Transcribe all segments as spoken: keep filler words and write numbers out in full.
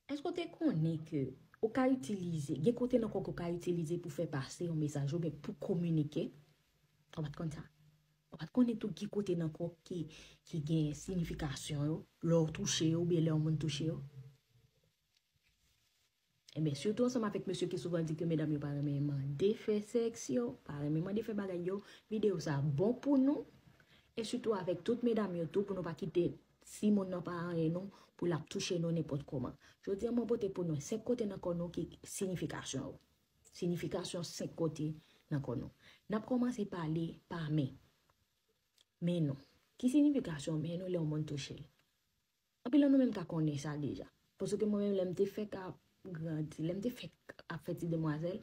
Èske w te konnen ke ou ka itilize, gen kote nan kò w ke w ka itilize pou fè pase yon mesaj oubyen pou kominike? Ou pa t konn sa? Ou pa t konnen tou gen kote nan kò w ki, ki gen siyifikasyon yo, lè w touche yo oubyen lè yon moun touche yo? Ebyen, sitou ansanm avèk mesye ki souvan di ke medam yo pa renmen mande fè sèks yo, pa renmen mande fè bagay yo, videyo sa bon pou nou. E sitou avèk tout medam yo tou, pou nou pa kite timoun nan pa anyen nou, pou l ap touche nou nenpòt kòman. Jodi a, mwen pote pou nou senk kote nan kò nou ki siyifikasyon yo. Siyifikasyon senk kote nan kò nou. N ap kòmanse pale pa men. Men nou. Ki siyifikasyon men nou lè yon moun touche l? Anpil nan nou menm ka konnen sa deja. Paske mwen menm, lè m te fèk ap grandi, lè m te fèk ap fè ti demwazèl,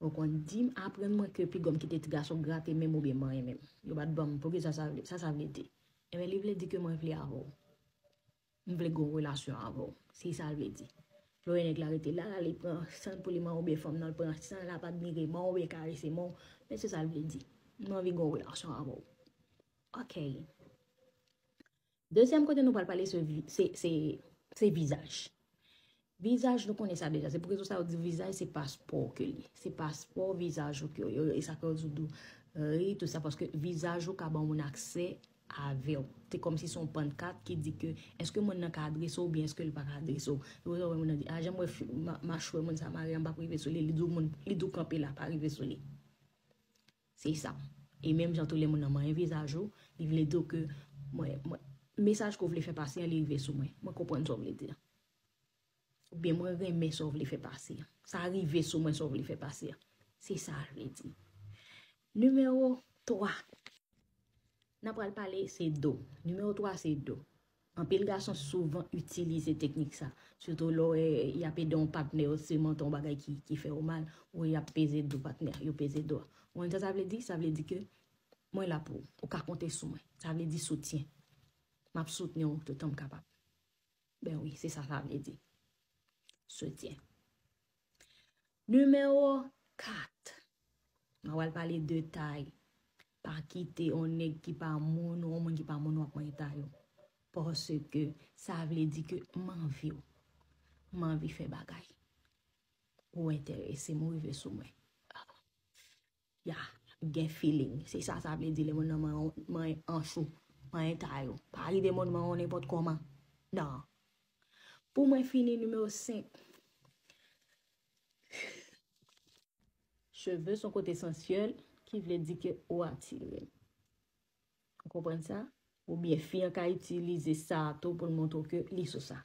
ou konn di m, aprann mwen ke piga m kite ti gason grate men m oubyen manyen men m. Yo pa t ban m, poukisa sa vle, sa sa vle di? Ebyen, li vle di ke mwen vle avè w. M vle gen yon relasyon avè w. Se sa l vle di. Lè w wè nèg la rete la, li pran san l pou li manyen w oubyen fanm nan, l pran san l ap admire manyen w oubyen karese manyen w. Men se sa l vle di. M anvi gen yon relasyon avè w. Ok. Dezyèm kote nou pral pale se vi-, se, se, se vizaj. Vizaj, nou konnen sa deja. Se pou rezon sa yo di vizaj se paspò ke li. Se paspò vizaj ou ke yo, e sa fè yo di w, ri, tout sa, paske vizaj ou ka ban moun aksè avè w. Se kòmsi se yon pannkat ki di ke èske moun nan ka adrese w oubyen èske l pa ka adrese w. Se pou sa w wè moun nan di, a, jan m wè fi-, ma-, machwè moun sa mare a, m p ap rive sou li, li di w moun, li di w kanpe la, pa rive sou li. Se sa. E menm jan tou lè moun nan manyen vizaj ou, li vle di w ke mwen, mwen, mesaj ke w vle fè pase an, li rive sou mwen. Mwen konprann sa w vle di a. Oubyen mwen renmen sa w vle fè pase a. Sa rive sou mwen sa w vle fè pase a. Se sa l vle di. Nimewo twa. N ap pral pale se do. Nimewo twa se do. Anpil gason souvan itilize teknik sa. Sitou lè w wè y ap ede yon patnè yo simante yon bagay ki, ki fè yo mal, ou y ap peze do patnè a, yo peze do a. Ou konn sa sa vle di? Sa vle di ke mwen la pou ou. Ou ka konte sou mwen. Sa vle di soutyen. M ap soutni w toutan m kapab. Ben wi, se sa sa vle di. Soutyen. Nimewo kat. Mwen pral pale de tay. Pa kite yon nèg ki pa moun ou yon moun ki pa moun w ap manyen tay ou. Paske sa vle di ke m anvi w. M anvi fè bagay. Ou enterese m, ou rive sou mwen. Ya, gen feeling. Se sa sa vle di lè moun nan manyen, manyen anch ou, manyen tay ou. Pa rive moun manyen w nenpòt kòman. Non. Pou mwen fini, nimewo senk. Cheve se yon kote sansyèl ki vle di ke ou atire. Ou konprann sa? Oubyen fi an ka itilize sa tou pou l montre w ke li sou sa.